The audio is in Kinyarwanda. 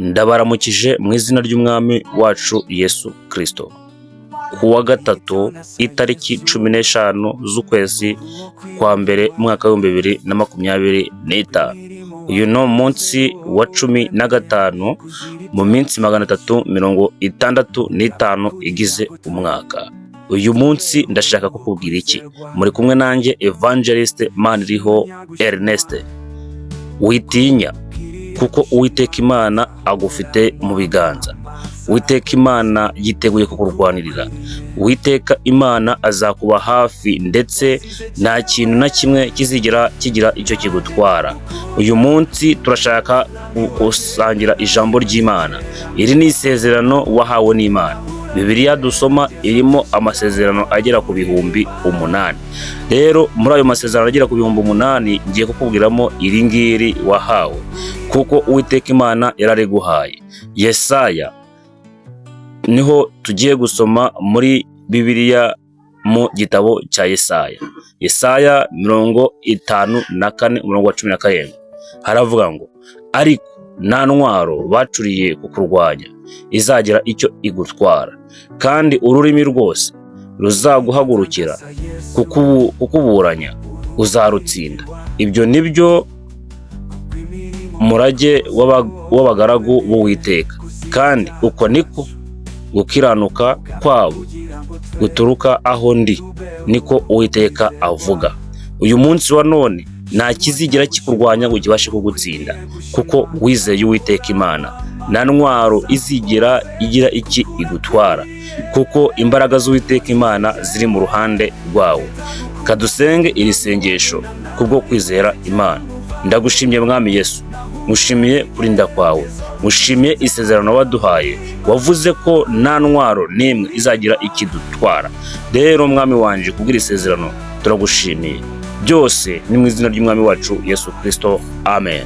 Ndabaramukije mu izina ry'Umwami wacu Yesu Kristo. Ku wa gatatu itariki 15 z'ukwezi kwa mbere umwaka w'2025. Uyu ni umunsi wa 15 mu minsi 365 igize umwaka. Uyu munsi ndashaka kukubwira iki? Muri kumwe nanjye Evangeliste Maniriho Ernest. Witinya kuko Uwiteka Imana agufite mu biganza. Uwiteka Imana yiteguye kukurwanirira. Uwiteka Imana azakuba hafi ndetse nta kintu na kimwe kizigera kigira icyo kigutwara. Uyu munsi turashaka gusangira ijambo ry'Imana. Iri ni isezerano wahawe n'Imana. Bibiliya dusoma irimo amasezerano agera ku 8000. Rero muri ayo masezerano agera ku 8000 ngiye kukubwiramo iri ngiri wahawe, kuko Uwiteka Imana yarariguhaye. Yesaya niho tugiye gusoma muri Bibiliya mu gitabo cya Yesaya. Yesaya 54 umurongo wa 17 haravuga ngo: ariko nta ntwaro bacuriye kukurwanya izagira icyo igutwara, kandi ururimi rwose ruzaguhagurukira kukuburanya uzarutsinda. Ibyo ni byo murage w'abagaragu b'Uwiteka, kandi uko niko gukiranuka kwabo guturuka aho ndi, niko Uwiteka avuga. Uyu munsi wa none nta kizigera kikurwanya ngo kibashe kugutsinda, kuko wizeye Uwiteka Imana. Nta ntwaro izigera igira iki igutwara, kuko imbaraga z'Uwiteka Imana ziri mu ruhande rwawe. Kadusenge iri sengesho kubwo kwizera Imana. Ndagushimiye Mwami Yesu, ngushimiye kurinda kwawe, ngushimiye isezerano waduhaye, wavuze ko nta ntwaro n'imwe izagira ikidutwara. Rero Mwami wanje, kubw'iri isezerano turagushimiye. Byose ni mu izina ry'Umwami wacu Yesu Kristo, amen.